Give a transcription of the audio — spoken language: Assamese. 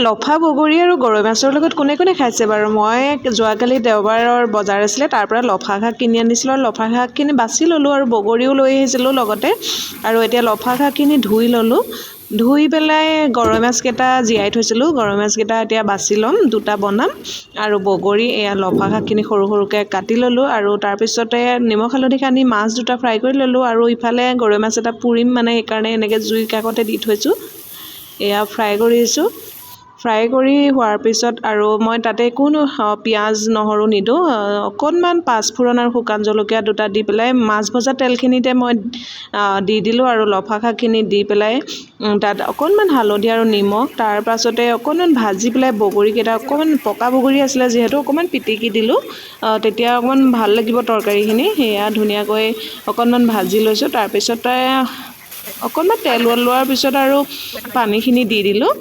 লফা বগৰী আৰু গৰৈ মাছৰ লগত কোনে কোনে খাইছে বাৰু? মই যোৱাকালি দেওবাৰৰ বজাৰ আছিলে, তাৰ পৰা লফা শাক কিনি আনিছিলোঁ আৰু লফা শাকখিনি বাছি ল'লোঁ আৰু বগৰীও লৈ আহিছিলোঁ লগতে। আৰু এতিয়া লফা শাকখিনি ধুই ল'লোঁ। ধুই পেলাই গৰৈ মাছকেইটা জীয়াই থৈছিলোঁ। গৰৈ মাছকেইটা এতিয়া বাছি ল'ম, দুটা বনাম। আৰু বগৰী, এয়া লফা শাকখিনি সৰু সৰুকৈ কাটি ল'লোঁ আৰু তাৰপিছতে নিমখ হালধি সানি মাছ দুটা ফ্ৰাই কৰি ল'লোঁ। আৰু ইফালে গৰৈ মাছ এটা পুৰিম, মানে সেইকাৰণে এনেকৈ জুইৰ কাষতে দি থৈছোঁ। এয়া ফ্ৰাই কৰিছোঁ। ফ্ৰাই কৰি হোৱাৰ পিছত আৰু মই তাতে কোনো পিঁয়াজ নহৰু নিদিওঁ। অকণমান পাঁচফোৰণ আৰু শুকান জলকীয়া দুটা দি পেলাই মাছ ভজা তেলখিনিতে মই দি দিলোঁ আৰু লফা শাকখিনি দি পেলাই তাত অকণমান হালধি আৰু নিমখ, তাৰ পাছতে অকণমান ভাজি পেলাই বগৰীকেইটা, অকণমান পকা বগৰী আছিলে যিহেতু, অকণমান পিটিকি দিলোঁ। তেতিয়া অকণমান ভাল লাগিব তৰকাৰীখিনি। সেয়া ধুনীয়াকৈ অকণমান ভাজি লৈছোঁ। তাৰপিছতে অকণমান তেল ওলোৱাৰ পিছত আৰু পানীখিনি দি দিলোঁ।